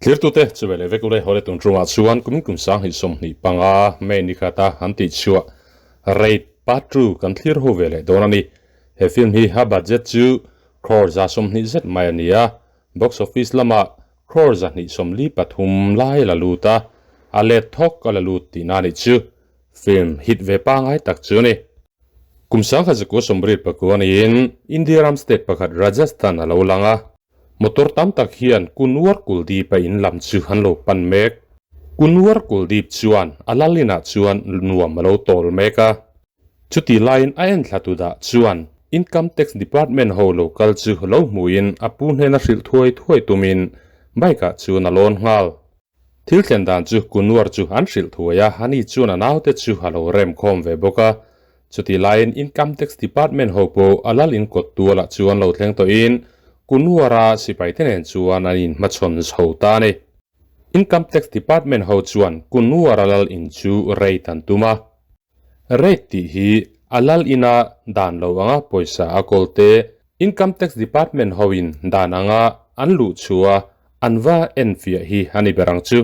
Thirtute chu veleh vek ule hawle tun ṭumah chuan kum kum 2025 May ni khata an tih chhuah Raid Part 2 kan thlir ho veleh dawn a ni. He film hi a budget chu crore 120 zet mai a ni a, box office lamah crore 243 lai la lut a, a let thawk a la lut tihna a nih chu. Film hit ve pangai tak chu a ni. Kum 1989 niin India ram state pakhat Rajasthan a lo lang a. Motor tam tak hian Kunwar Kuldeep a in lam chu an lo pan mek. Kunwar Kuldeep chuan a lal inah chuan nuam a lo tawl mek a. Chutih laiin a enthlatu dah chuan Income Tax Department ho lo kal chu lo hmuhin a pu hnena hrilh thuai thuai tumin bike ah chuan a lawn nghal. Thil thlen dan chu Kunwar chu an hrilh thuai a, ani chuan a naute chu a lo rem khawm ve bawk a. Chutih laiin Income Tax Department ho pawh a lal in kawt tualah chuan lo thleng tawhin Kunwara sipaite nen chuan an inhmachhawn chho ta a ni. Income Tax Department ho chuan Kunwara lal in chu rate an tum a. Rate tih hi a lal ina dan lo anga pawisa a kawl te, Income Tax Department hoin dan anga an luh chhuah an va enfiah hi a ni ber ang chu.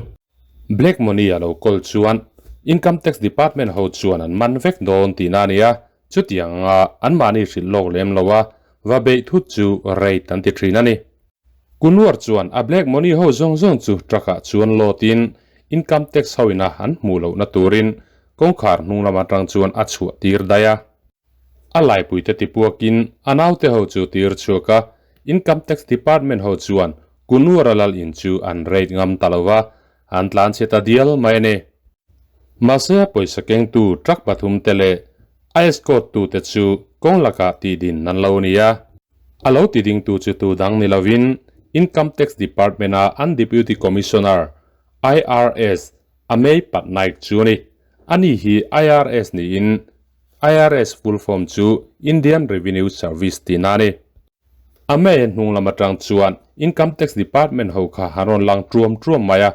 Black money a lo kawl chuan Income Tax Department ho chuan an man vek dawn tihna a ni a, chutiang anga anmahni hrilh lawk lem lo a va beih thut chu rate an ti thin a ni. Kunwar chuan a black money ho zawng zawng chu truck ah chuan load in Income Tax ho ina an hmuh lohna turin kawngkhar hnung lam atang chuan a chhuah tir daih a. A laipuite tipuakin a naute ho chu tir chhuak a, Income Tax Department ho chuan Kunwar a lal in chu an raid ngam ta lo va, an tlan chhe ta dial mai a ni. Mahse a pawisa kengtu truck pathum te leh a escort tute chu kawng lakah tihdin an lo ni a. A lo tidingtu chu tu dang ni lovin Income Tax Department-a an Deputy Commissioner, IRS, Amey Patnaik chu a ni. Ani hi IRS niin IRS full form chu Indian Revenue Service tihna a ni. Amey hnung lam atang chuan Income Tax Department ho kha an rawn lang tuam tuam mai a,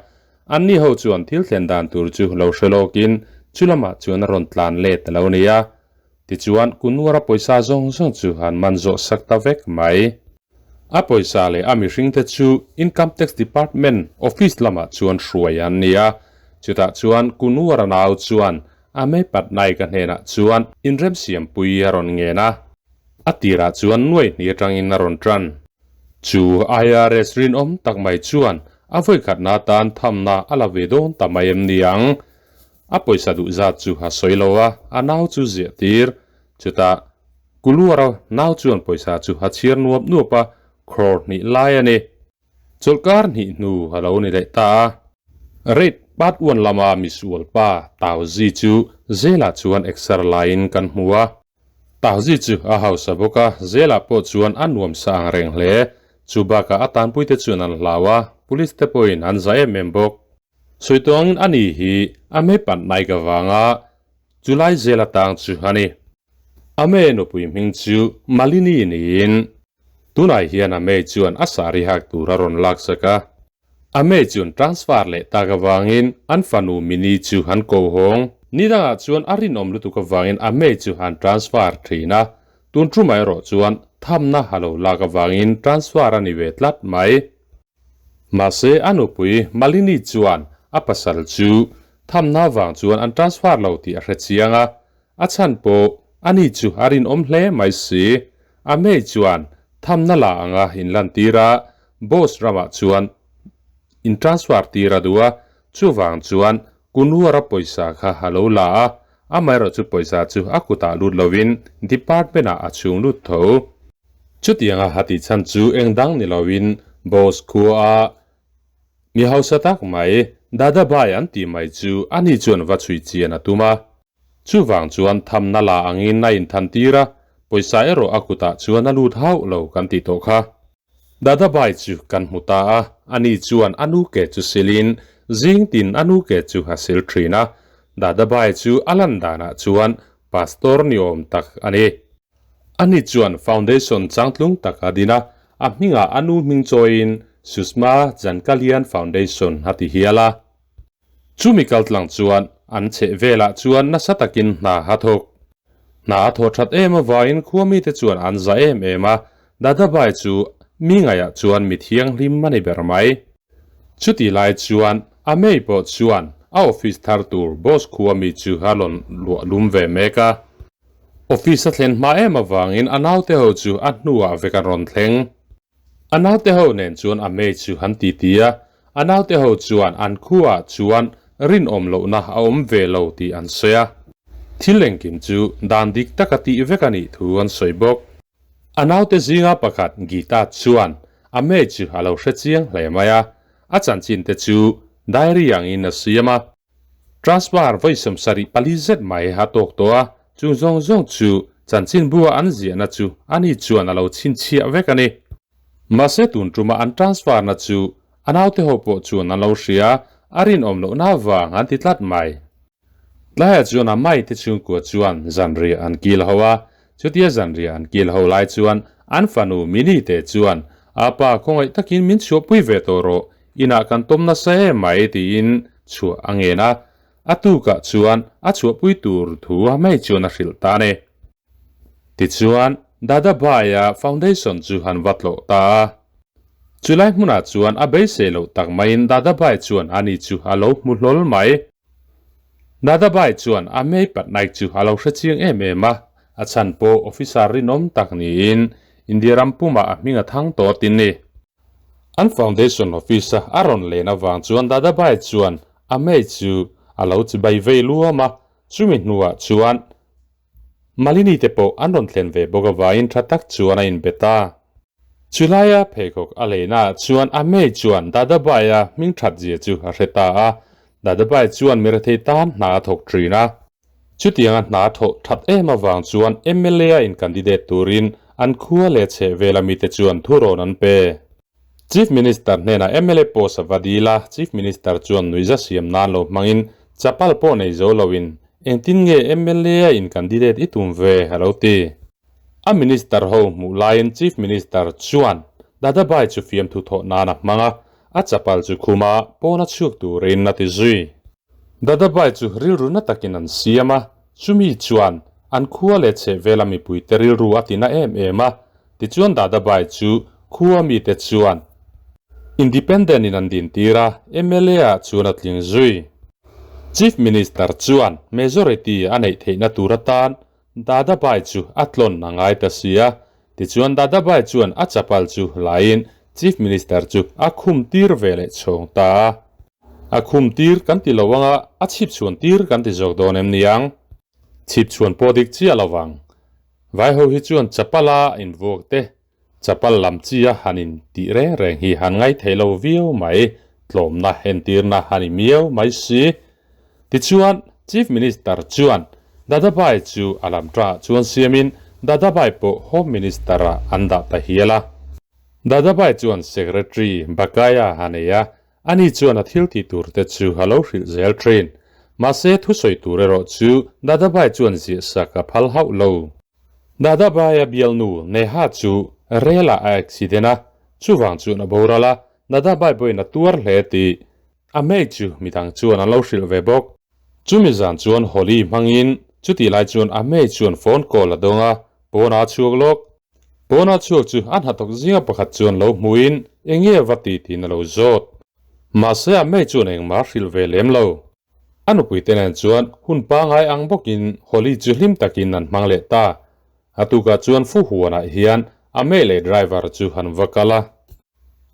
anni ho chuan thil thlen dan tur chu lo hre lawkin chu lamah chuan a rawn tlan let a lo ni a. Tichuan, Kunwara pawisa zawng zawng chu an man zawh sak ta vek mai. A pawisa leh a mihringte chu Income Tax Department office lamah chuan hruai an ni a, chutah chuan Kunwara nau chuan Amey Patnaik a hnenah chuan inremsiampui a rawn ngen a. A tirah chuan nuai hnih atangin a rawn tan. Chu IRS rinawm tak mai chuan a vawikhatna atan thamna a la ve dawn ta mai em ni ang? A pawisa duh zat chu a sawi lo a, a nau chu ziah tir. Chutah Kuluara nau chuan pawisa chu a chhiar nuap nuap a, crore hnih lai a ni. Chawlhkar hnih hnu a lo ni leh ta a. Rate part one lama misual pa Tauzi chu zelah chuan exer laiin kan hmu a. Tahzi chu a hausa bawk a, zelah pawh chuan a nuam sa ang reng hle. Chu bakah a tanpuite chuan an hlau a, police te pawhin an za em em bawk. Sawi tawngin a ni hi a mei panh naik avanga chulai zel atang chu a ni. A mei nupui hming chu Malini niin tunah hian a mei chuan a sari hak tur a rawn laksak a. A mei chuan transfer leh tak avangin an fanu Mini chu an ko hawng. Ni dangah chuan a rinawm lutuk avangin a mei chu an transfer thin a, tun ṭum erawh chuan thamna a lo lak avangin transfer a ni ve tlat mai. Mahse a nupui Malini chuan a pasal chu thamna avang chuan an transfer lo tih a hre chiang a, a chhan pawh ani chu a rinawm hle mai si. A mei chuan thamna la anga inlantir a, Boss ramah chuan in transfer tir a duh a, chuvang chuan Kunwara pawisa kha a lo la a, amaherawh chu pawisa chu a kutah lut lovin department ah a chhung lut tho. Chutianga a tih chhan chu eng dang ni lovin Boss khua a mi hausa tak mai Dadabhai an tih mai chu ani chuan va chhui chian a tum a. Chuvang chuan thamna la angin a inthan tir a, pawisa erawh a kutah chuan a lut hauh lo kan tih tawh kha. Dadabai chu kan hmu ta a, ani chuan a nu ke chu silin zing tin a nu ke chu a sil thin a. Dadabai chu a lan danah chuan pastor ni awm tak a ni. Ani chuan foundation changtlung tak a din a, a hmingah a nu hming chawiin Sushma Jankalian Foundation a ti hial a. Chumi kaltlang chuan an chheh velah chuan nasa takin hna a thawk. Hna a thawh that em avangin khua mite chuan an za em em a, Dadabai chu mi ngaihah chuan mi thianghlim a ni ber mai. Chutih lai chuan a mei pawh chuan a office thar tur boss khua mi chu a rawn luah lum ve mek a. Office a thlen hma em avangin a naute ho chu a hnuah vek an rawn thleng. A naute ho nen chuan a mei chu an titi a, a naute ho chuan an khuaah chuan rinawm lohna a awm ve lo tih an sawi a. Thil engkim chu dan dik taka tih vek a nih thu an sawi bawk. A naute zinga pakhat Gita chuan a mei chu a lo hre chiang hle mai a, a chanchin te chu diary angin a siam a. Transfer vawi 74 zet mai a tawk tawh a, chung zawng zawng chu chanchinbua an ziahna chu ani chuan a lo chhinchhiah vek a ni. Mahse tun tuma an transfer na chu a naute ho pawh chuan an lo hria, a rinawm lohna vang an ti tlat mai. Tlaiah chuan a maite chhungkua chuan zanriah an kil ho a, chutia zanriah an kil ho lai chuan an fanu Mini te chuan, A pa, khawngaih takin min chhuahpui ve tawh rawh, inah kan tawm nasa em mai tiin chhuah a ngen a, a tukah chuan a chhuahpui tur thu a mai chuan a hrilh ta a ni. Tichuan, Dadabhai-a foundation chu han va tlawh ta a. Chulai hmunah chuan a beisei loh tak maiin Dadabhai chuan ani chu a lo hmu hlawl mai. Dadabhai chuan a mei Patnaik chu a lo hre chiang em em a, a chhan pawh officer rinawm tak niin India ram pumah a hming a thang tawh tin ni. An foundation office-a a rawn len avang chuan Dadabhai chuan a mei chu a lo chibai vei luam a, chumi hnuah chuan Malini te pawh an rawn thlen ve bawk avangin tha tak chuan a inbe ta. Chulaia pheikhawk a leina ah chuan a mei chuan Dadabai-a hming that zia chu a hre ta a, Dadabai chuan mirethei tan hna a thawk thin a. Chutianga hna thawh that em avang chuan MLA-a in candidate turin an khua leh chheh vela mite chuan thurawn an pe. Chief Minister hnenah mla post a va dil a, Chief Minister chuan nuihza siam nan lo hmangin chapal pawh nei zo loin engtin nge mla a in candidate i tum ve a lo ti. A minister ho hmuh laiin Chief Minister chuan Dadabai chu fiamthu thawh nan a hmang a, a chapal chu khuma pawna chhuak turin a ti zui. Dadabai chu rilru na takin an siam a, chumi chuan an khua leh chhehvela mipuite rilru a ti na em em a, Tichuan Dadabai chu khua mite chuan Independent in an dintir a, mla ah chuan a tling zui. Chief Minister chuan majority a neih theihna tur atan Dadabai chu a tlawn a ngai ta si a, tichuan Dadabai chuan a chapal chu laiin Chief Minister chu a khum tir ve leh chhawng ta a. A khum tir kan ti lo anga a chhipchhuan tir kan ti zawk dawn em niang? Chhipchhuan pawh dik chiah lo vang. Vai ho hi chuan chapal a invuak te, chapal lam chi a han in tih reng reng hi han ngai thei lo viau mai, tlawmna entirna a ni miau mai si. Tichuan, Chief Minister chuan Dadabhai chu a lam tangah chuan siamin Dadabhai pawh Home Minister ah an dah ta hial a. Dadabhai chuan Secretary Bakaya a nei a, Ani chuan a thil tih tur te chu a lo hrilh zel thin. Mahse, thusawi tur erawh chu Dadabai chuan ziahsak a phal hauh lo. Dadabaia bialnu Neha chu rel-ah a accident a, chuvang chuan a boral a, Dadabai pawhin a tuar hle tih a hmei chu midang chuan an lo hrilh ve bawk. Chumi zan chuan Holi hmangin chutih lai chuan a hmei chuan phone call a dawng a, pawnah a chhuak lawk. Pawnah chhuak chu a hnathawk zinga pakhat chuan lo hmuhin eng nge va ti tiin a lo zawt. Mahse a hmei chuan engmah a hrilh ve lem lo. A nupuite nen chuan hun pangai ang bawkin Holi chu hlim takin an hmang leh ta. A tukah chuan fu huanah hian a hmei leh driver chu an va kal a.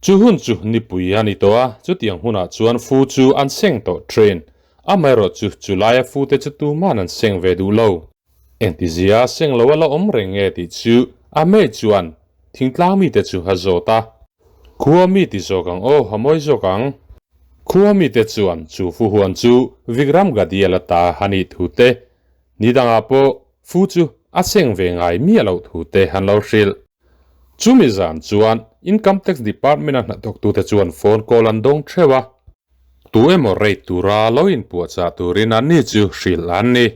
Chu hun chu nipui a ni tawh a, chutiang hunah chuan fu chu an seng tawh thin. Amaherawhchu chu laia fute chu tuman an seng ve duh lo. Engtizia seng lo a la awm reng nge tih chu a mei chuan thingtlang mite chu a zawt a. Khua mi ti zawk ang aw, a mawi zawk ang. Khua mite chuan chu fu huan chu Vikram Gadiel a ta a nih thu te, ni dangah pawh fu chu a seng ve ngai miah loh thu te an lo hrilh. Chumi zan chuan Income Tax Department a hnathawktute chuan phone call an dawng theuh a. Tu emaw rate tura lo inpuahchah turin anni chu hrilh an ni.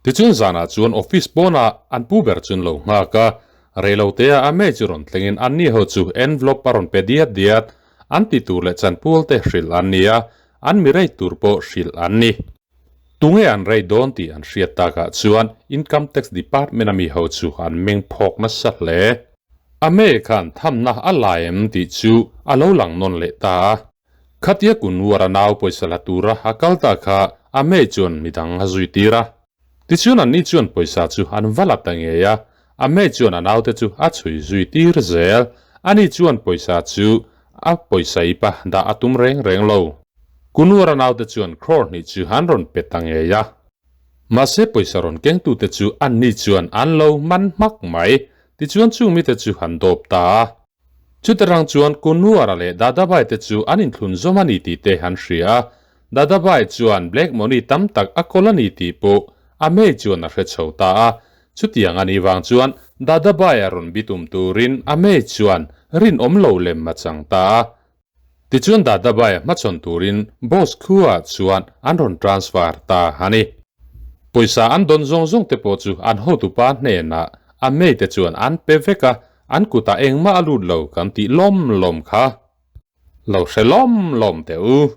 Tichuan zanah chuan office pawnah an pu ber chun lo nghak a, reiloteah a mei chu rawn thlengin anni ho chu envelope a rawn pe diat diat, an ti tur leh chanpualte hrilh an ni a, an mi rate tur pawh hrilh an ni. Tunge an rei dawn tih an hriat takah chuan Income Tax Department a mi ho chu an meng phawk nasa hle. A mei khan thamna a la em tih chu a lo lang nawn leh ta a. Khatia Kunwar-a nau pawisa la tura a kal ta kha a mei chuan midang a zui tir a. Tichuan anni chuan pawisa chu an va la ta ngei a, a mei chuan a naute chu a chhui zui tir zel. Ani chuan pawisa chu a pawisa ipa dah a tum reng reng lo. Kunwar-a naute chuan crore hnih chu an rawn pe ta ngei a. Mahse pawisa rawn kengtute chu anni chuan an lo man hmak mai. Tichuan chung mite chu an dawp ta a. Chutarang chuan Kunuara leh Dadabai te chu an inthlun zawm a ni tih te an hria a, Dadabai chuan Black Money tam tak a kawl a ni tih pawh a mei chuan a hre chho ta a. Chutiang a nih vang chuan Dadabai a rawn bitum turin a mei chuan rinawm lo lem a chang ta a. Tichuan Dadabai a hmachhawn turin Boss khuaah chuan an rawn transfer ta a ni. Pawisa an dawn zawng zawng te pawh chu an hotupa hnenah a mei te chuan an pe vek a, An kutah engmah a lut lo kan tih lawm lawm kha lo hre lawm lawm teh u.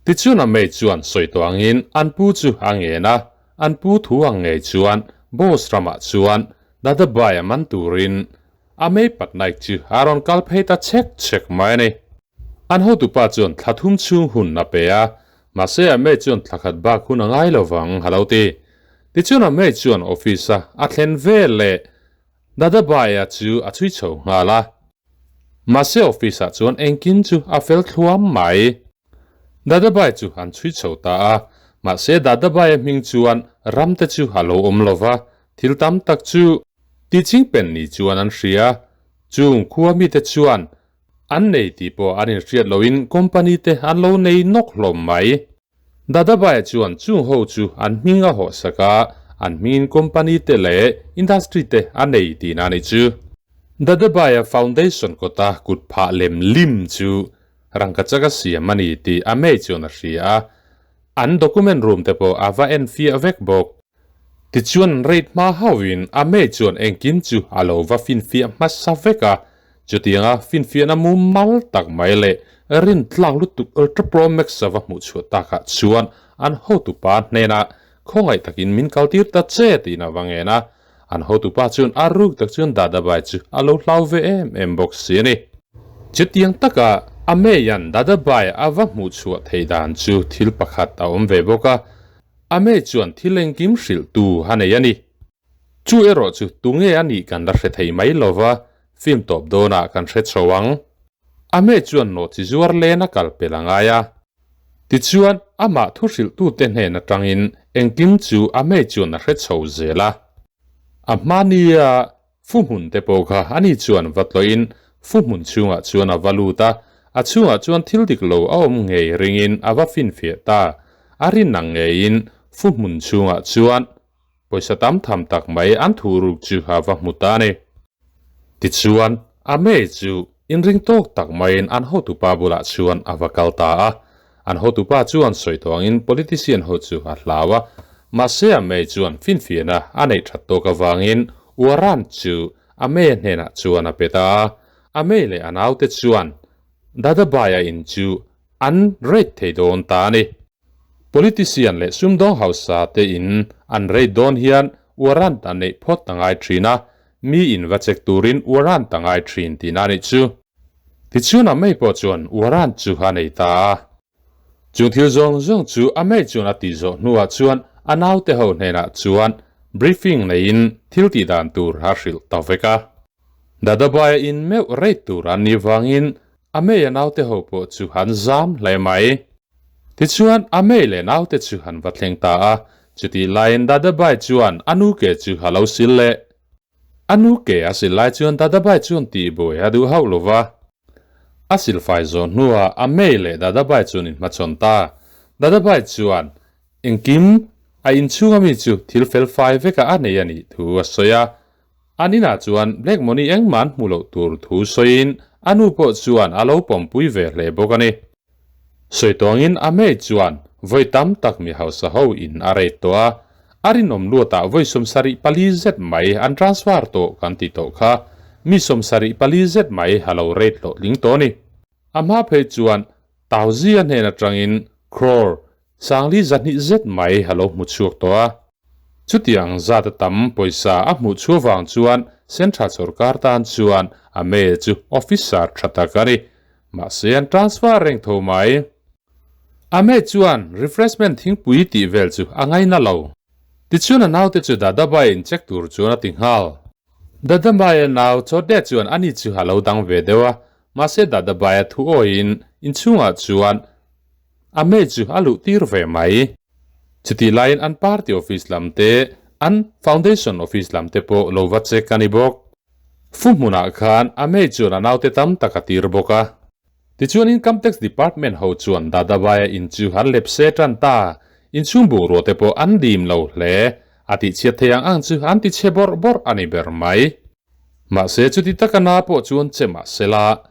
Tichuan a mei chuan sawi tawh angin an pu chu a ngen a, an pu thu ang ngei chuan boss ramah chuan Dadabai a man turin a mei Patnaik chu a rawn kal phei ta chhek chhek mai a ni. An hotupa chuan thla thum chhung hun a pe a, mahse a mei chuan thla khat bak hun a ngai lo vang a lo ti. Tichuan a mei chuan office a a thlen vel leh Dadabaia chu a chhui chho nghal a. Mahse office ah chuan engkim chu a fel thluam mai. Dadabai chu an chhui chho ta a, mahse Dadabaia hming chuan ram te chu a lo awm lo va, thil tam tak chu ti ching pen ni chuan an hria. Chung khua mite chuan an nei tih pawh an inhriat loin company te an lo nei nawk hlawm mai. Dadabai chuan chung ho chu an hming a hawh sak a, an hmingin company te leh industry te a nei tihna a ni chu. Dadabaia foundation kawta kut phah lem lim chu rangkachak a siam a ni tih a mei chuan a hria a, an document room te pawh a va en fiah vek bawk. Tichuan rate hma hauhin a mei chuan engkim chu a lo va finfiah hmasa vek a, Chutianga finfiahna mumal tak mai leh rintlak lutuk Ultra Pro Max a va hmuh chhuah takah chuan an hotupa hnenah khawngaih takin min kaltir ta che tiin a va ngen a. An hotupa chuan a ruk tak chuan Dadabai chu a lo hlau ve em em bawk si a ni. Chutiang taka a meian Dadabai a va hmuh chhuah theih dan chu thil pakhat a awm ve bawk a, a mei chuan thil engkim hrilhtu a nei a ni. Chu erawh chu tunge a nih kan la hre thei mai lo va, film tawp dawnah kan hre chho ang. A me chuan nawhchi zuar len a kal pel a ngai a. Tichuan, amah thu hrilhtute hnen atangin engkim chu a me chuan a hre chho zel a. A hmania fuhmun te pawh kha ani chuan va tlawhin fuhmun chhungah chuan a va lut a, a chhungah chuan thil dik lo a awm ngei ringin a va finfiah ta. A rin ang ngeiin fuhmun chhungah chuan Pawisa tam tham tak mai an thu ruk chu a va hmu ta a ni. Tichuan, a mei chu inring tawk tak maiin an hotupa bulah chuan a va kal ta a. An hotupa chuan sawi tawh angin politician ho chu a hlau a, mahse a mei chuan finfiahna a neih that tawk avangin Warrant chu a mei a hnenah chuan a pe ta a. A mei leh a naute chuan Dadabai-a in chu an rate thei dawn ta a ni. Politician leh sumdawng hausa te in an rate dawn hian warrant a neih phawt a ngai thin a, mi in va check turin warrant a ngai thin tihna a nih chu. Tichuan a mei pawh chuan warrant chu a nei ta a. Chung thil zawng zawng chu a mei chuan a tih zawh hnuah chuan a naute ho hnenah chuan briefing neiin thil tih dan tur a hrilh ta vek a. Dadabai a in meuh rate tur an nih vangin a mei a naute ho pawh chu an zam hle mai. Tichuan, a mei leh naute chu an va thleng ta a, chutih laiin Dadabai chuan a nu ke chu a lo sil leh. A nu ke a sil lai chuan Dadabai chuan tihbuai a duh hauh lo va. A silfai zawh hnuah a mei leh Dadabai chuan inhmachhawn ta. Dadabai chuan engkim a inchhung ami chu thil felfai vekah a nei a nih thu a sawi a. An inah chuan Black Money engmah an hmuh loh tur thu sawiin a nu pawh chuan a lo pawmpui ve hle bawk a ni. Sawi tawngin a mei chuan vawi tam tak mi hausa ho in a rate tawh a, a rinawm luatah vawi 74 zet mai an transfer tawh kan ti tawh kha, mi 74 zet mai a lo rate hlawhtling tawh a ni. A hma phei chuan Tauzia hnen atangin crore 220 zet mai a lo hmu chhuak tawh a. Chutiang zat a tam pawisa a hmuh chhuah vang chuan Central sorkar tan chuan a me chu officer tha tak a ni. Mahse an transfer reng tho mai. Ame chuan refreshment thingpui tih vel chu a ngaina lo. Tichuan a naute chu Dadabai in check tur chuan a ti nghal. Dadabai a nau Chawte chuan ani chu a lo dang ve deuh a, mahse Dadabai a thu awiin inchhungah chuan Ame chu a luh tir ve mai. Chutih laiin an party office lam te, an foundation office lam te pawh lo va check a ni bawk. Fu hmunah khan Ame chuan a naute tam tak a tir bawk a. Tichuan Income Tax Department ho chuan Dadabaya in chu an lep se tan ta, inchhung bungrua te pawh an dim lo hle, a tihchhiat thei ang ang chu an ti chhe bawrh bawrh a ni ber mai. Mahse chuti taka na pawh chuan che mah sela,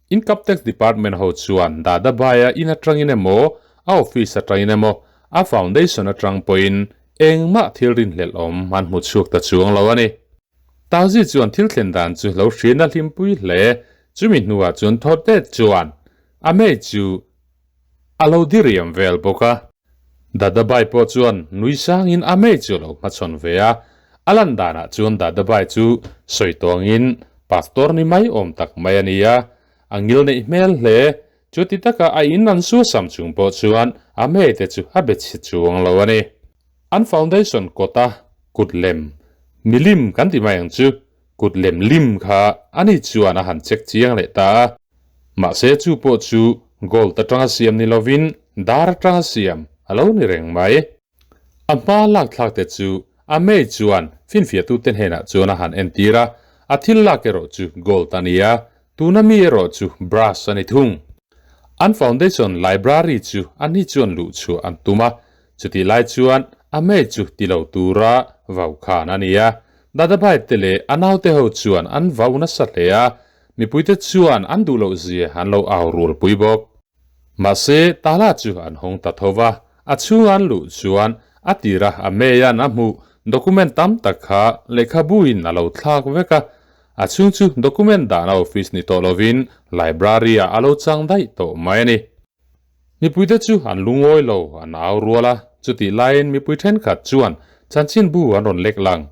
Income Tax Department ho chuan Dadabaya in atangin emaw, a office atangin emaw, a foundation atang pawhin engmah thil rinhlelh awm an hmu chhuak ta chuang lo a ni. Tauzi chuan thil thlen dan chu lo hrian a hlimpui hle. Chumi hnuah chuan Thawte chuan a mei chu a lo diriam vel bawk a. Dadabai pawh chuan nui sangin a mei chu a lo hmachhawn ve a. A lan danah chuan Dadabai chu sawi tawngin pastor ni mai awm tak mai a ni a. A ngil neih hmel hle. Chuti taka a in an suasam chung pawh chuan a mei te chu a be chhe chuang lo a ni. An foundation kawta kut lem, milim kan ti mai ang chu, kut lem lim kha ani chuan a han check chiang leh ta a. Mahse chu pawh chu gold atanga siam ni lovin dar atanga siam a lo ni reng mai. A hma lak thlak te chu a mei chuan finfiahtute hnenah chuan a han entir a, a thil lak erawh chu gold a ni a, tuna mi erawh chu brass a ni thung. An foundation library chu ani chuan luh chhuah an tum a, Chutih lai chuan a mei chu ti lo tura vau khan a ni a, Dadabhai te leh a naute ho chuan an vau nasa hle a, mipuite chuan an duh loh zia an lo au rual pui bawk. Mahse, Tala chu an hawng ta tho va, a chhunga an luh chuan a tira a meian a hmuh document tam tak kha lehkhabuin a lo thlak vek a, a chhung chu document dahna office ni tawh lovin library-ah a lo chang daih tawh mai a ni. Mipuite chu an lungawi lo, an au rual a, chutih laiin mipui thenkhat chuan chanchinbu an rawn lek lang.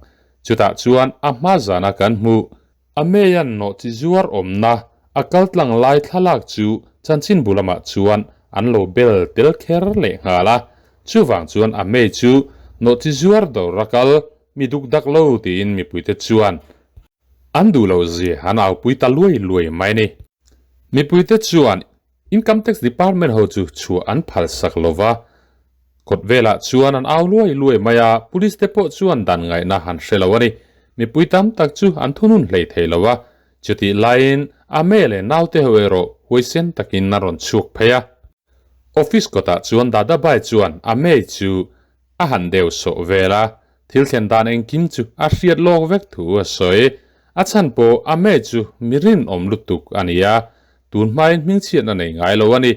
Chutah chuan a hma zana kan hmuh, a meian nawh chi zuar awmna a kal tlang lai thlalak chu chanchinbu lamah chuan an lo bel tel kher leh nghal a, chuvang chuan a mei chu nawh chi zuar dawr a kal mi duk dak lo tiin mipuite chuan an duh loh zia an aupui ta luai luai mai a ni. Mipuite chuan Income Tax Department ho chu chhuah an phal sak lo va, kawt velah chuan an au luai luai mai a, Police te pawh chuan dan ngaihna an hre lo a ni. Mipui tam tak chu an thunun hlei thei lo a, chutih laiin a me leh naute ho erawh huaisen takin an rawn chhuak phei a. Office kawtah chuan Dadabai chuan a mei chu a han deuh sawh vel a, thil thlen dan engkim chu a hriat lawk vek thu a sawi. A chhan pawh a mei chu mi rinawm lutuk a ni a, tun hmain hmingchhiatna nei ngai lo a ni.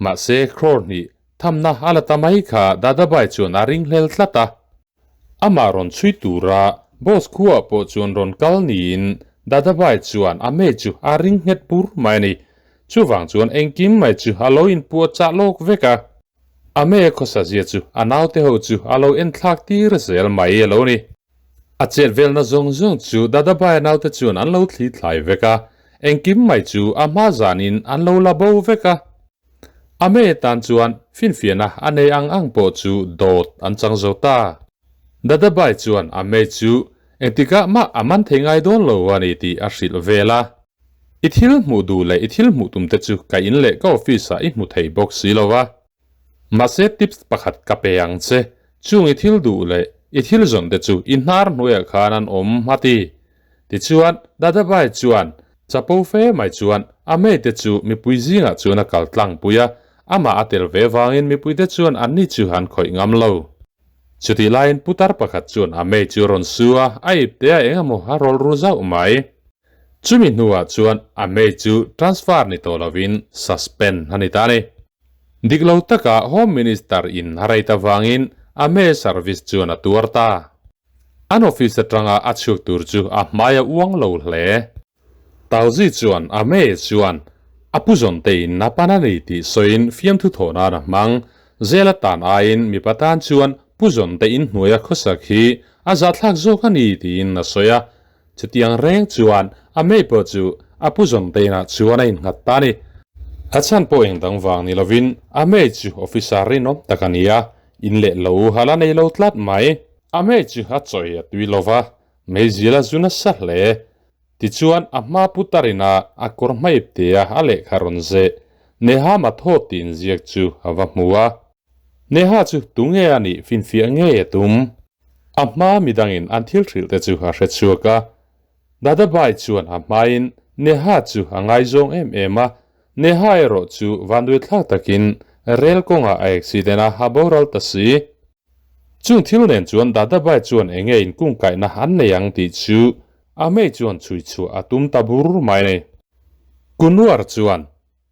Mahse, crore hnih thamna a la ta mai kha Dadabai chuan a ringhlel tlat a. Amah rawn chhui tura boss khuaah pawh chuan rawn kal niin Dadabai chuan a mei chu a ring nghet bur mai a ni. Chuvang chuan engkim mai chu a lo inpuah chah lawk vek a. A me khawsa zia chu a naute ho chu a lo enthlak tir zel mai a lo ni. A chet velna zawng zawng chu Dadabai a naute chuan an lo thli thlai vek a, engkim mai chu a hma zanin an lo la bo vek a. A me tan chuan finfiahna a nei ang ang pawh chu dawt an chang zo ta. Dadabai chuan a me chu engtikah mah a man thei ngai dawn lo a ni tih a hrilh vel a. I thil hmuh duh leh i thil hmuh tum te chu ka in leh ka office ah i hmu thei bawk si lo va. Mahse tips pakhat ka pe ang che, chung i thil duh leh i thil zawn te chu i hnar hnuaiah khan an awm a ti. Tichuan Dadabai chuan chapo fe mai chuan a mei te chu mipui zingah chuan a kal tlang pui a, amah a tel ve vangin mipui te chuan anni chu an khawih ngam lo. Chutih laiin putar pakhat chuan a mei chu a rawn su a, a ipte a eng emaw a rawl ru zauh mai. Chumi hnuah chuan a mei chu transfer ni tawh lovin suspend a ni ta a ni. Dik lo taka Home Minister in a rate avangin a mei service chuan a tuar ta. An office atanga a chhuak tur chu a hmai a uang lo hle. Tauzi chuan a mei chuan a pu zawn tein a pan a ni tih sawiin fiamthu thawh nan a hmang. Zela tan aiin mipa tan chuan pu zawn te inhnuaia khawsak hi a zahthlak zawk a ni tiin a sawi a. Chutiang reng chuan a mei pawh chu a pu zawn teinah chuan a innghat ta a ni. A chhan pawh eng dang vang ni lovin Amei chu officer rinawm tak a ni a, in leh lo hal a nei lo tlat mai. Amei chu a chawi a tui lo va, meizial a zu nasa hle. Tichuan a hma putarina a kawr hmaip tea a lehkha rawn zeh Neha Mathaw tih inziak chu a va hmu a. Neha chu tunge a nih finfiah ngei a tum. A hma midangin an thil hrilh te chu a hre chhuak a. Dadabai chuan a hmain Neha chu a ngaizawng em em a, Neha erawh chu vanduaithlak takin rel kawngah a accident a, a boral ta si. Chung thil nen chuan Dadabai chuan enge inkungkaihna an nei ang tih chu Amei chuan chhui chhuah a tum ta bur mai a ni. Kunwar chuan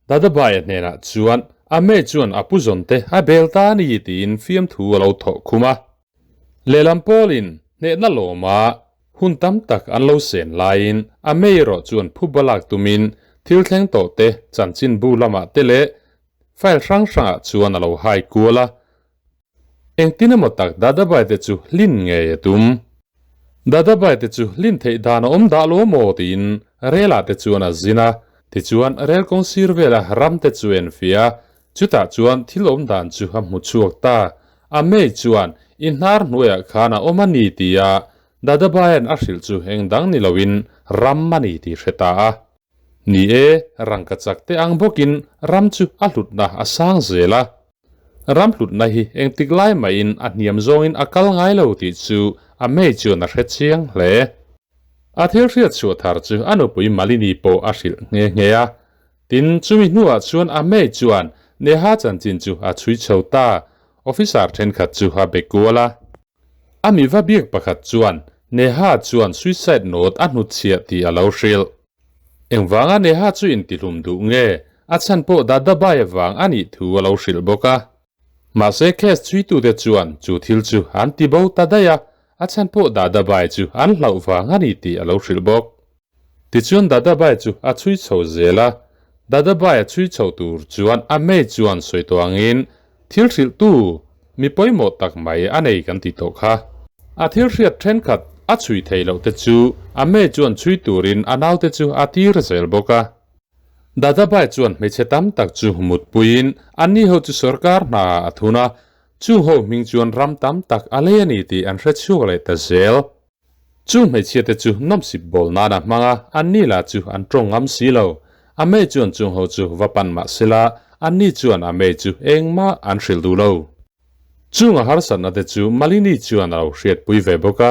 Dadabai-a hnenah chuan Amei chuan a pu zawnte a bel ta a ni tiin fiamthu a lo thawh khum a. Lehlam pawlin hnehna lawma hun tam tak an lo sen laiin a mei erawh chuan phuba lak tumin thil thleng tawh te chanchinbu lamah te leh file hrang hrangah chuan a lo hai kual a. Engtin emaw tak Dadabai te chu hlin ngei a tum. Dadabai te chu hlin theih dan a awm dah lo maw tiin relah te chuan a zin a, tichuan rel kawng sir vela ram te chu enfiah a, Chutah chuan thil awm dan chu a hmu chhuak ta. A mei chuan, I hnar hnuaiah khan a awm a ni tia Dadabayan a hrilh chu eng dang ni loin ram a ni tih hre ta a. Ni e, rangka chak te ang bawkin ram chu a hlutna a sang zel a. Ram hlutna hi engtik lai mahin a hniam zawngin a kal ngai lo tih chu a mei chuan a hre chiang hle. A thil hriat chhuah thar chu a nupui Malini pawh a hrilh nghe nghe a. Tin, chumi hnuah chuan Amei chuan Neha chanchin chu a chhui chho ta. Officer thenkhat chu a be kual a. A mi va biak pakhat chuan Neha chuan suicide note a hnutchhiah tih a lo hrilh. Engvanga Neha chu intihlum duh nge? A chhan pawh Dadabai avang a nih thu a lo hrilh bawk a. Mahse case chhuitute chuan chu thil chu an ti bo ta daih a, a chhan pawh Dadabai chu an hlauh vang a ni tih a lo hrilh bawk. Tichuan Dadabai chu a chhui chho zel a, Dadabai a chhui chho tur chuan a mei chuan sawi tawh angin thil hrilhtu mi pawimawh tak mai a nei kan ti tawh kha. A thil hriat thenkhat a chhui thei loh te chu a mei chuan chhui turin a naute chu a tir zel bawk a. Dadabai chuan hmeichhe tam tak chu mutpuiin anni ho chu sorkar hna ah a thun a, chung ho hming chuan ram tam tak a lei a ni tih an hre chhuak leh ta zel. Chu hmeichhia te chu nawmsip bawl nan a hmang a, anni lah chu an tawng ngam si lo. A mei chuan chung ho chu va pan mah sela, anni chuan a mei chu engmah an hrilh duh lo. Chung a harsatna te chu Malini chuan a lo hriatpui ve bawk a,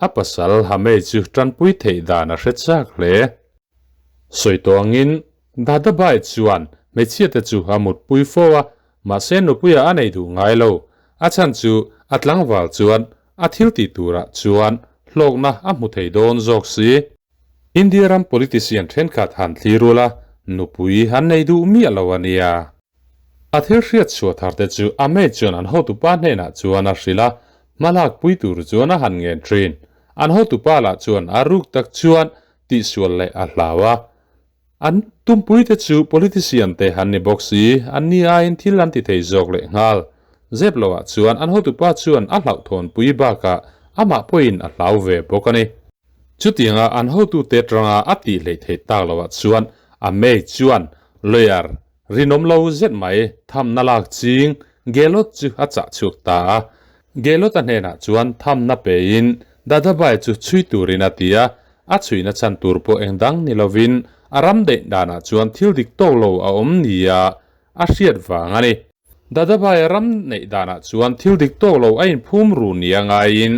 a pasal ha mei chu tanpui theih dan a hre chak hle. Sawi tawh angin Dadabai chuan hmeichhia te chu a mutpui fo a, mahse nupuia a nei duh ngai lo. A chhan chu a tlangval chuan A thil tih turah chuan hlawkna a hmu thei dawn zawk si. India ram politician thenkhat han thlir ula, nupui an nei duh miah lo a nia. A thil hriat chhuah thar te chu a mate chuan an hotupa hnenah chuan a hrilh a, hmalak pui tur chuan a han ngen thin. An hotupa lah chuan a ruk tak chuan tihsual leh a hlau a. An tumpui te chu politician te an ni bawk si, an ni aiin thil an ti thei zawk leh nghal. Zep loah chuan an hotupa chuan a hlauhthawnpui bakah amah pawhin a hlau ve bawk a ni. Chutianga an hotute tanga a tih hleih theih tak loah chuan a mei chuan lawyer rinawm lo zet mai thamna lak ching Gehlot chu a chah chhuak ta a. Gehlot-a hnenah chuan thamna pein Dadabai chu chhui turin a ti a, A chhuihna chhan tur pawh eng dang ni lovin a ram daih danah chuan thil dik tawk lo a awm nia a hriat vang a ni. Dadabai ram neih danah chuan thil dik tawk lo a inphum ru nia ngaiin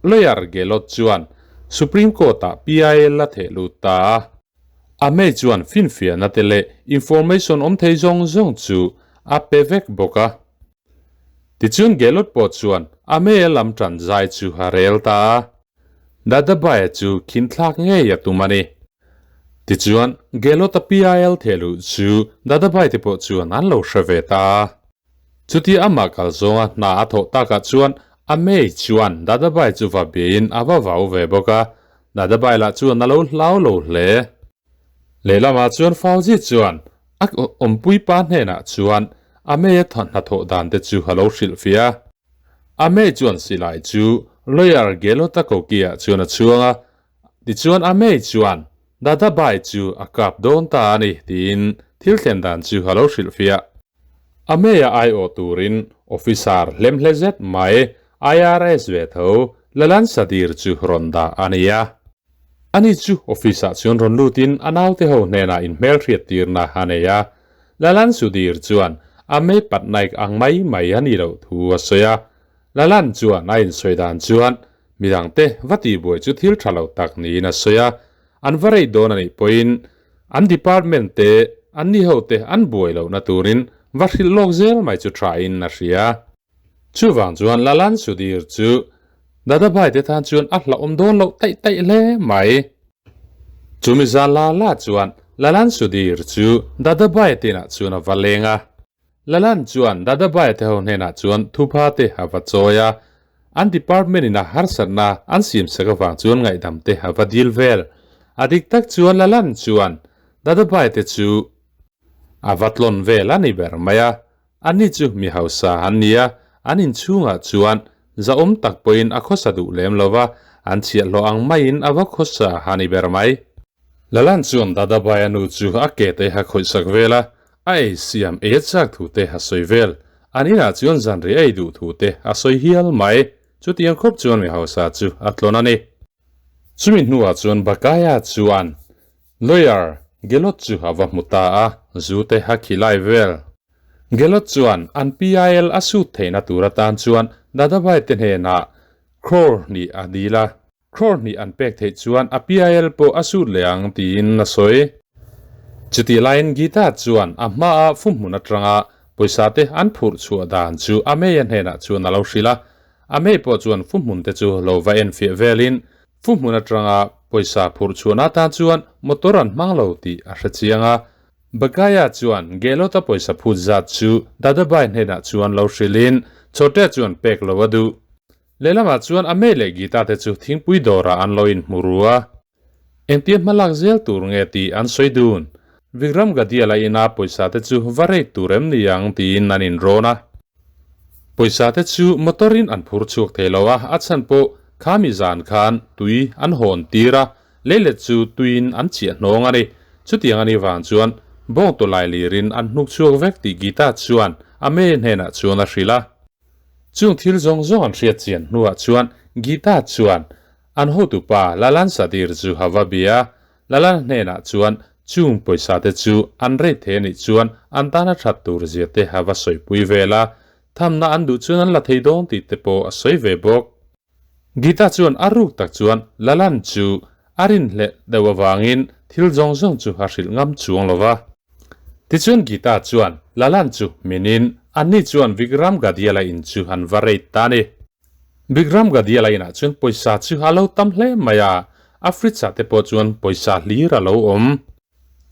Lawyer Gehlot chuan Supreme Court-ah PIL a theh lut ta a. A mei chuan finfiahna te leh information awm thei zawng zawng chu a pe vek bawk a. Tichuan Gehlot pawh chuan a mei a lam tan zai chu a rel ta a. Dadabaia chu khinthlak ngei a tum a ni. Tichuan, Gehlot-a PIL thehluh chu Dadabai te pawh chuan an lo hre ve ta a. Chutia amah kal zawnga hna a thawh takah chuan a mei chuan Dadabai chu va biain a va vau ve bawk a, Dadabai lah chuan a lo hlau lo hle. Lehlamah chuan Fauzi chuan a awmpui pa hnenah chuan a mei a hnathawh dan te chu a lo hrilhfiah a. A mei chuan silai chu lawyer Gehlot-a kokiah chuan a chhuang a, tichuan a mei chuan Dadabai chu a kap dawn ta a ni tiin thil thlen dan chu a lo hrilhfiah. A meia aiawh turin officer hlemhle zet mai IRS ve tho Lalan Sadir chu rawn dah a ni a. Ani chu office ah chuan rawn lutin a naute ho hnenah inhmelhriat tirna a nei a. Lalan Sudhir chuan a mei Patnaik ang mai mai a nih loh thu a sawi a. Lalan chuan a insawi dan chuan midangte va tihbuai chu thil tha lo tak niin a sawi a. An va rei dawn a nih pawhin an department te an ni ho te an buai lohna turin va hrilh lawk zel mai chu tha in a hria. Chuvang chuan Lalan Sudhir chu Dadabhai te tan chuan a hlauhawm dawn loh taih taih hle mai. Chumi zan la la chuan Lalan Sudhir chu Dadabhai te inah chuan a va leng a. Lalan chuan Dadabhai te ho hnenah chuan thupha te a va chawi a, an department in a harsatna an siamsak avang chuan ngaihdam te a va dil vel. A dik tak chuan Lalan chuan Dadabhai te chu a va tlawn vel a ni ber mai a, Ani chu mi hausa an ni a, an inchhungah chuan zahawm tak pawhin a khawsa duh lem lo va, an chhiahhlawh ang maiin a va khawsa a ni ber mai. Lalan chuan Dadabhai a nu chu a ke te a khawihsak vel a, a ei siam ei a chak thu te a sawi vel. An inah chuan zanri a ei duh thu te a sawi hial mai. Chutiang khawp chuan mi hausa chu a tlawn a ni. Chumi hnuah chuan Bakaya chuan Lawyer Gelot chu a va hmu ta a, zu te a khi lai vel. Gelot chuan an PIL a sut theihna tur atan chuan Dadabhai te hnenah crore hnih a dil a, crore hnih an pek theih chuan a PIL pawh a sut leh ang tiin a sawi. Chutih laiin Geeta chuan a hmaa fumhmun atanga pawisa te an phurh chhuah dan chu a Meia hnenah chuan a lo hrilh a, a Mei pawh chuan fumhmun te chu lo va enfiah velin Fuhmun atanga pawisa phurh chhuahna atan chuan motor an hmang lo tih a hre chiang a. Bagaya chuan Gehlot-a pawisa phut zat chu Dadabai hnenah chuan lo hrilhin Chhote chuan pek lo a duh. Lehlamah chuan Amei leh Geeta te chu thingpui dawrah an lo inhmu ru a. Engtia hmalak zel tur nge tih an sawi dun. Vikram Gadiala ina pawisa te chu va rate tur em ni ang tiin an inrawn a. Pawisa te chu motor in an phur chhuak thei lo a, a chhan pawh khami zan khan tui an hawn tir a, leilet chu tuiin an chiah hnawng a ni. Chutiang a nih vang chuan bawng tawlai lirin an hnuk chhuak vek tih Geeta chuan a me hnenah chuan a hrilh a. Chung thil zawng zawng an hriat chian hnuah chuan Geeta chuan an hotupa Lalan Sadir chu a va bia a, Lalan hnenah chuan chung pawisa te chu an rate thei anih chuan an tana that tur zia te a va sawipui vel a, thamna an duh chuan an la thei dawn tih te pawh a sawi ve bawk. Gita chuan a ruk tak chuan Lalan chu a rinhlelh deuh avangin thil zawng zawng chu a hrilh ngam chuang lo va. Tichuan Gita chuan Lalan chu minin anni chuan Vikram Gadiala in chu an va rate ta a ni. Vikram Gadiala inah chuan pawisa chu a lo tam hle mai a, a fridge ah te pawh chuan pawisa hlir a lo awm.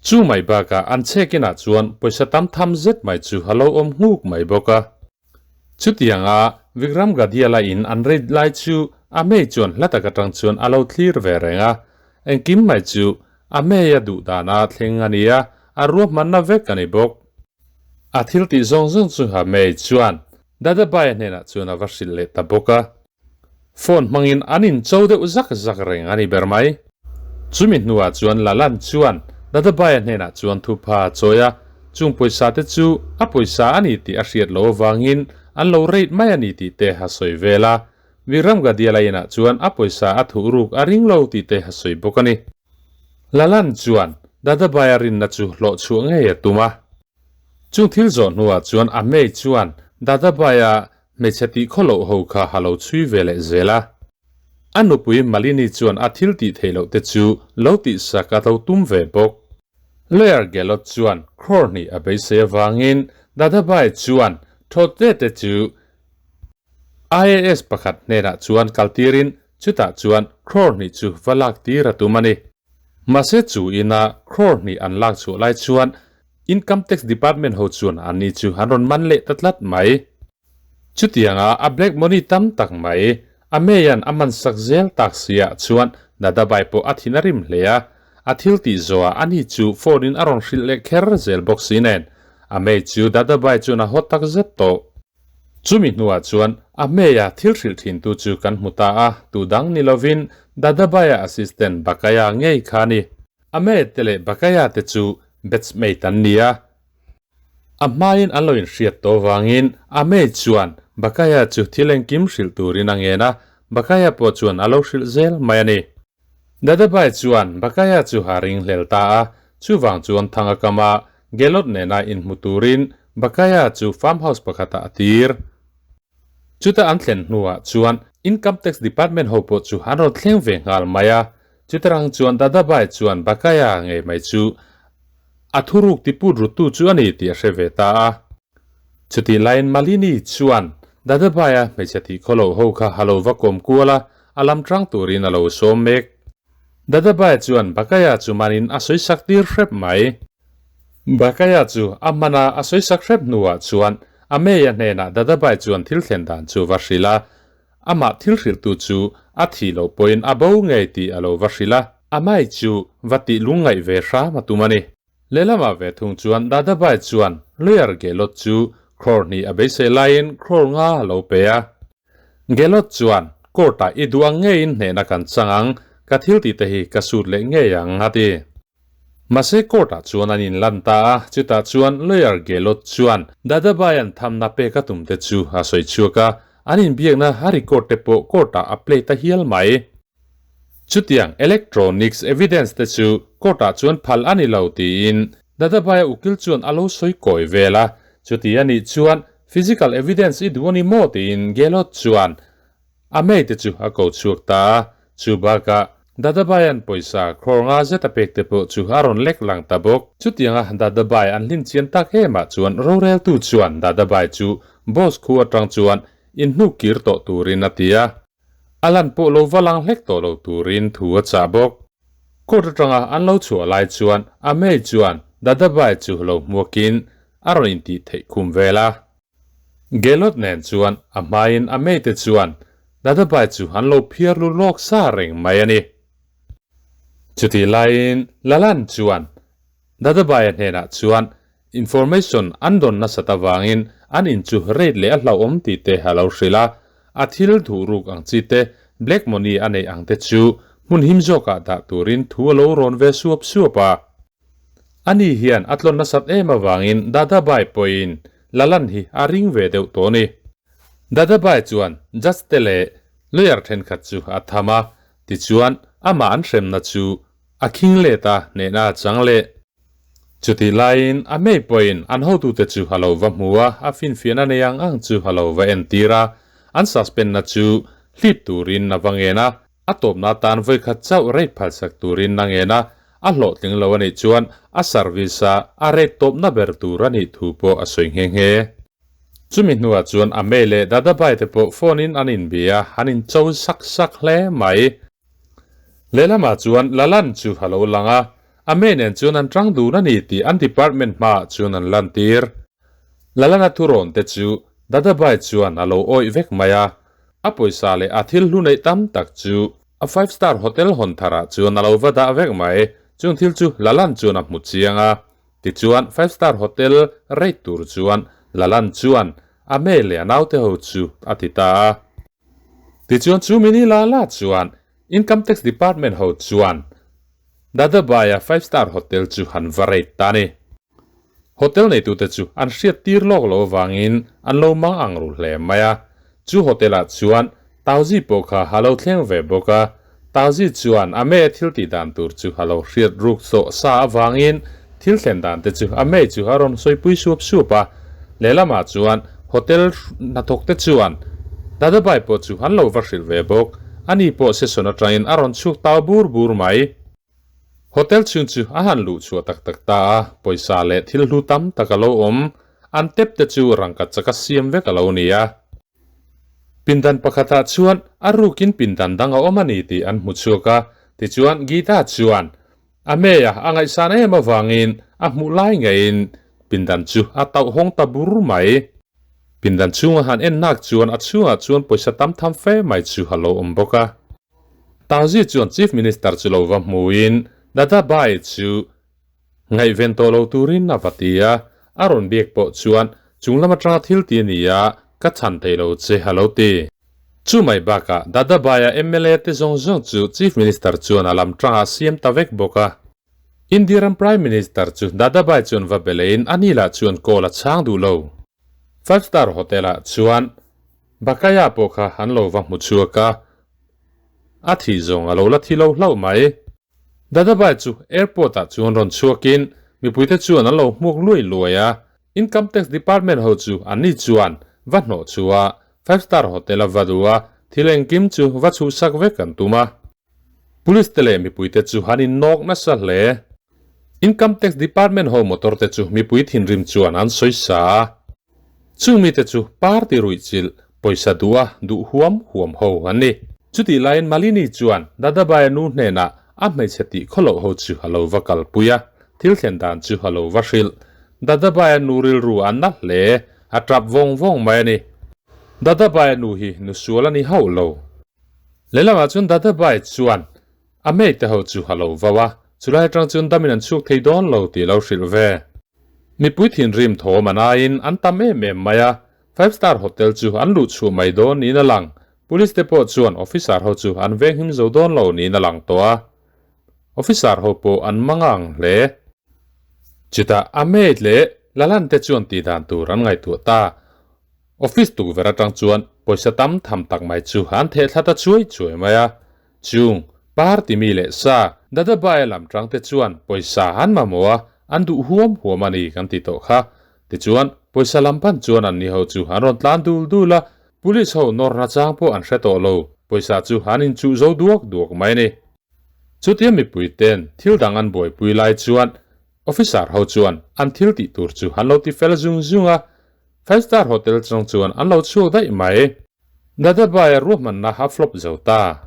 Chu mai bakah an chhek inah chuan pawisa tam tham zet mai chu a lo awm nghuk mai bawk a. Chutianga Vikram Gadiala in an raid lai chu a mei chuan hla tak atang chuan a lo thlir ve reng a, engkim mai chu a mei a duh dana thleng a ni a, a ruahmanna vek a ni bawk. A thil tih zawng zawng chu a mei chuan Dadabai hnenah chuan a va hrilh leh ta bawk a. Phone hmangin an incho deuh zak zak reng a ni ber mai. Chumi hnuah chuan Lalan chuan Dadabai hnenah chuan thupha a chawi a, chung pawisa te chu a pawisa a ni tih a hriat loh avangin an lo rate mai a ni tih te a sawi vel a. Vikram Gadiala inah chuan a pawisa a thuh ruk a ring lo tih te a sawi bawk a ni. Lalan chuan Dadabai a rinna chu hlawh chhuah ngei a tum a. Chung thil zawh hnuah chuan a hmei chuan Dadabai-a hmeichhe tih khaw loh ho kha a lo chhui ve leh zel a. A nupui Malini chuan a thil tih theih loh te chu lo tihsak a lo tum ve bawk. Lawyer Gehlot chuan crore hnih a beisei avangin Dadabai chuan thawte te chu IAS pakhat hnenah chuan kaltirin chutah chuan crore hnih chu va lak tir a tum a ni. Mahse chu ina crore hnih an lak chhuah lai chuan Income Tax Department ho chuan anni chu an rawn man leh ta tlat mai. Chutianga a black money tam tak mai a meian a man sak zel tak siah chuan Dadabai pawh a thin a rim hle a, a thil tih zawhah ani chu phone in a rawn hrilh leh kher zel bawk si nen a mei chu Dadabai chuan a haw tak zet tawh. Chumi hnuah chuan a hmeia thil hrilh thintu chu kan hmu ta a, tu dang ni lovin Dadabaia assistant Bakaya ngei kha a ni. A hmete leh Bakaya te chu Batchmate an ni a. A hmain an lo inhriat tawh vangin Amey chuan Bakaya chu thil engkim hrilh turin a ngen a, Bakaya pawh chuan a lo hrilh zel mai a ni. Dadabai chuan Bakaya chu a ringhlel ta a, chuvang chuan thang a kam a, Gelot nena inhmu turin Bakaya chu farm house pakhatah a tir. Chuta an thlen hnuah chuan Income Tax Department ho pawh chu an rawn thleng ve nghal mai a, chutarang chuan Dadabai chuan Bakaya ngei mai chu a thuruk tiput rutu chu a ni tih a hre ve ta a. Chutih laiin Malini chuan Dadabaia hmeichhe thih khaw loh ho kha a lo va kawm kual a, a lam tang turin a lo sawm mek. Dadabai chuan Bakaya chu manin a sawisak tir hrep mai. Bakaya chu a hman a, a sawisak hrep hnuah chuan Ameya hnenah Dadabai chuan thil thlen dan chu va hrilh a. Amah thil hrilhtu chu a thih loh pawhin a bo ngei tih a lo va hrilh a. Amai chu va tih lungngaih ve hram a tum a ni. Lehlamah ve thung chuan Dadabai chuan lawyer Gehlot chu crore hnih a beisei laiin crore nga a lo pe a. Gehlot chuan, Court-ah i duh ang ngeiin hnehna kan chang ang, ka thil tih te hi ka sut leh ngei ang, a ti. Mahse court-ah chuan an inlan ta a, chutah chuan lawyer Gehlot chuan Dadabai-a'n thamna pek a tum te chu a sawi chhuak a, an inbiakna a record te pawh court-ah a play ta hial mai. Chutiang electronics evidence te chu court-ah chuan phal a ni lo tiin Dadabai-a ukil chuan a lo sawi kawi vel a, chuti a nih chuan physical evidence i duh a ni maw tiin Gehlot chuan A mei te chu a ko chhuak ta a, chu bakah Dadabai-a'n pawisa crore nga zet a pek te pawh chu a rawn lek lang ta bawk. Chutianga Dadabai an hlin chian tak emah chuan roreltu chuan Dadabai chu boss khu atang chuan inhnuk kir tawh turin a ti a, a lan pawh lo va lang hlek tawh lo turin thu a chah bawk. Court atanga an lo chhuah lai chuan a mei chuan Dadabai chu lo hmuakin a rawn intih theih khum vel a. Gehlot nen chuan a hmain a meite chuan Dadabai chu an lo phiar lu lawk sa reng mai a ni. Chutih laiin Lalan chuan Dadabaia hnenah chuan information an dawn nasat avangin an in chu rate leh a hlauhawm tih te a lo hrilh a, a thil duh ruk ang chi te, black money a neih ang te chu hmun him zawkah dah turin thu a lo rawn ve suap suap a. Ani hian a tlawn nasat em avangin Dadabai pawhin Lalan hi a ring ve deuh tawh a ni. Dadabai chuan judge te leh lawyer thenkhat chu a tham a, tichuan amah an hremna chu a khing let a, hnehna a chang leh. Chutih laiin a mei pawhin an hotute chu a lo va hmu a, a finfiahna nei ang ang chu a lo va entir a, an suspend na chu hlip turin a va ngen a. A tawpna atan vawikhat chauh rate phalsak turin a ngen a, a hlawhtling lo a nih chuan a service a a rate tawpna ber tur a nih thu pawh a sawi nghe nghe. Chumi hnuah chuan Amey leh Dadabai te pawh phone in an inbia a, an incho sak sak hle mai. Lehlamah chuan Lalan chu a lo lang a, Amey nen chuan an tang dun a ni tih an department hmaah chuan an lantir. Lalana thurawn te chu Dadabai chuan a lo awih vek mai a, A pawisa leh a thil hlu neih tam tak chu a five star hotel hawn tharah chuan a lo va dah vek mai. Chung thil chu Lalan chuan a hmu chiang a. Tichuan five star hotel rate tur chuan Lalan chuan a hmel leh a naute ho chu a ti ta a. Tichuan chu mini la la chuan Income Tax Department ho chuan Dadabaya five star hotel chu han va rate ta a ni. Hotel neitute chu an hriat tir lawk loh avangin an lo mang ang ru hle mai a. Chu hotel-ah chuan Tauzi pawh kha a lo thleng ve bawk a. Tauzi chuan a mei a thil tih dan tur chu a lo hriat ruk sawh sa avangin thil thlen dan te chu a mei chu a rawn sawipui suap suap a. Lehlamah chuan hotel hnathawkte chuan Dadabai pawh chu an lo va hrilh ve bawk. Ani pawh session atangin a rawn chhuk tau bur bur mai. Hotel chhung chu a han luh chhuah tak tak ta a, pawisa leh thil hlu tam tak a lo awm. An tep te chu rangka chaka siam vek a lo ni a. Pindan pakhatah chuan a rukin pindan dang a awm a ni tih an hmu chhuak a, tichuan Geeta chuan a hmeiah a ngaihsan em avangin a hmuh lai ngeiin pindan chu a tauh hawng ta bur mai. Pindan chhunga han en nak chuan a chhungah chuan pawisa tam tham fe mai chu a lo awm bawk a. Tauzi chuan Chief Minister chu lo va hmuin Dadabai chu ngaihven tawh lo turin a va ti a, a rawn biak pawh chuan chung lam atanga thil ti a ni a, ka chhan thei lo che a lo ti. Chu mai bakah Dadabai-a mla te zawng zawng chu Chief Minister chuan a lam tangah a siam ta vek bawk a. India ram Prime Minister chu Dadabhai chuan va be leiin a ni lah chuan call a chhang duh lo. Five Star Hotel ah chuan Bakaya pawh kha an lo va hmu chhuak a, a thih zawng a lo la thi lo hlauh mai. Dadabhai chu airport ah chuan rawn chhuakin mipuite chuan an lo hmuak luai luai a, Income Tax Department ho chu an ni chuan va hnawh chhuah a, Five Star Hotel a va duh a, thil engkim chu va chhuhsak vek an tum a. Police te leh mipuite chu an innawk nasa hle. Income Tax Department ho motor te chu mipui thinrim chuan an sawi sa a. Chung mite chu party ruihchilh pawisa duh a duh huam huam ho an ni. Chutih laiin Malini chuan Dadabhai nu hnenah a hmeichhe tih khawloh ho chu a lo va kalpui a, thil thlen dan chu a lo va hrilh. Dadabhai nu rilru a na hle, a tap vawng vawng mai a ni. Dadabhai nu hi nu sual a ni hauh lo. Lehlamah chuan Dadabhai chuan a mate ho chu a lo vau a, chulai atang chuan damin an chhuak thei dawn lo tih a lo hrilh ve. Mipui thinrim thawm an aiin an tam em em mai a, Five Star Hotel chu an luh chhuah mai dawn niin a lang. Police te pawh chuan officer ho chu an venghim zo dawn lo niin a lang tawh a. Officer ho pawh an mang ang hle. Chutah a maid leh Lalan te chuan tihdan tur an ngaihtuah ta. Office tukverh atang chuan pawisa tam tham tak mai chu an theh thla ta chuai chuai mai a. Chung, party mi leh sa, Dadabhai lam tang te chuan pawisa an mamawh a, an duh huam huam a ni kan ti tawh kha. Tichuan, pawisa lam pan chuan an ni ho chu an rawn tlan dul dul a, police ho nawrna chang pawh an hre tawh lo, pawisa chu an inchuh zo duak duak mai a ni. Chutia mipui ten thil dang an buaipui lai chuan officer ho chuan an thil tih tur chu an lo ti fel zung zung a, Five Star Hotel chang chuan an lo chhuak daih mai. Dadabhai ruahmanna a flop zo ta.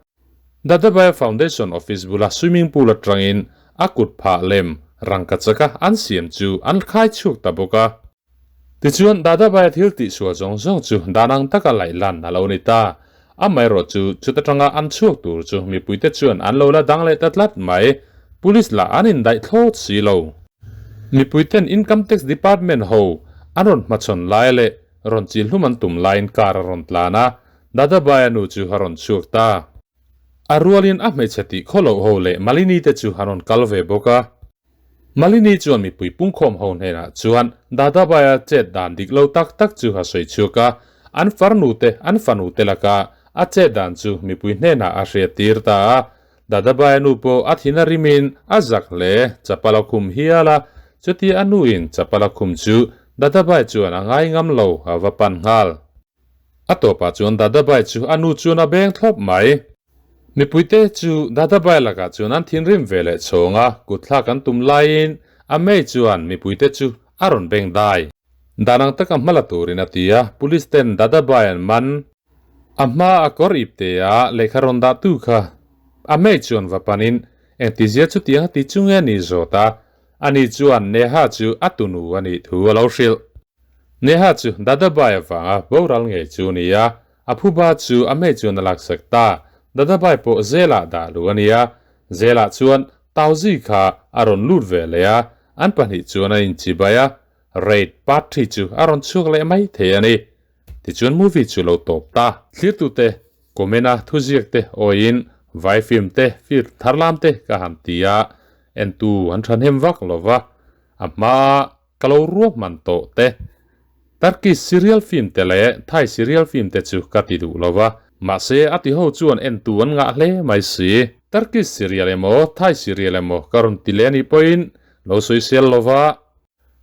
Dadabhai Foundation Office bula swimming pool atangin a kut phah lem rangkachaka an siam chu an khai chhuak ta bawk a. Tichuan Dadabhai thil tihsual zawng zawng chu dan ang taka laih lan a lo ni ta. Amaherawh chu chuta tanga an chhuak tur chu mipuite chuan an lo la dang leh ta tlat mai. Police lah an indaih thlawt si lo. Mipuiten Income Tax Department ho an rawn hmachhawn lai leh rawn chilhlum an tum laiin car a rawn tlan a, Dadabhai-a nu chu a rawn chhuak ta. A rualin a hmeichhe tih khawloh ho leh Malini te chu an rawn kal ve bawk a. Malini chuan mipui pungkhawm ho hnenah chuan Dadabhai-a chet dan dik lo tak tak chu a sawi chhuak a, an farnu te an fanu te laka a chet dan chu mipui hnenah a hriat tir ta a. Dadabhai-a nu pawh a thin a rimin a zak hle, chapal a khum hial a, chutia a nuin chapal a khum chu Dadabhai chuan a ngai ngam lo a va pan nghal. A tawpah chuan Dadabhai chu a nu chuan a beng thlawp mai. Mipuite chu Dadabhai lakah chuan an thinrim ve leh chhawng a, kutthlak an tum laiin a mei chuan mipuite chu a rawn beng dai. Dan ang taka hma la turin a ti a, police ten Dadabhai an man. A hma a kawr ip te a lehkha rawn dah tu kha a mei chuan va panin engtizia chutiang a ti chu nge ni zawt a, ani chuan Neha chu a tunu a nih thu a lo hrilh. Neha chu Dadabhai avanga boral ngei chu a ni a, A phuba chu a hmei chuan a laksak ta. Dadabhai pawh Zelah dah luh a ni a. Zelah chuan Tauzi kha a rawn lut ve leh a, an pahnih chuan an inchibai a. Raid Part-three chu a rawn chhuak leh mai thei a ni. Tichuan movie chu lo tawp ta. Thlirtute, comment-a thuziak te awiin vai film te, film tharlam te ka han ti a, entu an thahnem vak lo va, a hmaa Ka lo ruahman tawh te. Turkish serial film te leh Thai serial film te chu ka ti duh lo va, mahse a ti ho chuan entu an ngah hle mai si. Turkish serial emaw Thai serial emaw ka rawn ti leh anih pawhin lo sawisel lo va,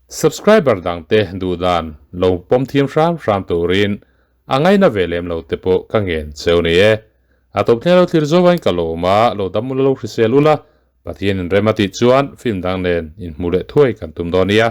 subscriber dang te duh dan lo pawm thiam hram hram turin a ngaina ve lem lo te pawh ka ngen cheu ni e. A tawp thleng lo thlir zo vain ka lawm a, lo dam ula lo hrisel ula, Pathian in rem a tih chuan film dang nen inhmuh leh thuai kan tum dawn nia.